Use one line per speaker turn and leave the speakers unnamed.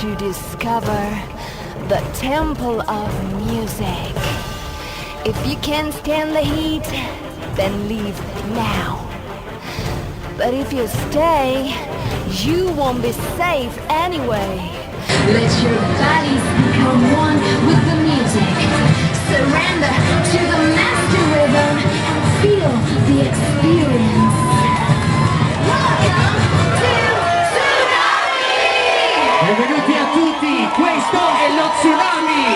to discover the temple of music. If you can't stand the heat, then leave now. But if you stay, you won't be safe anyway. Let your bodies become one with the music. Surrender to the master rhythm and feel the experience. Welcome to Tsunami!
Benvenuti a tutti, questo è lo Tsunami!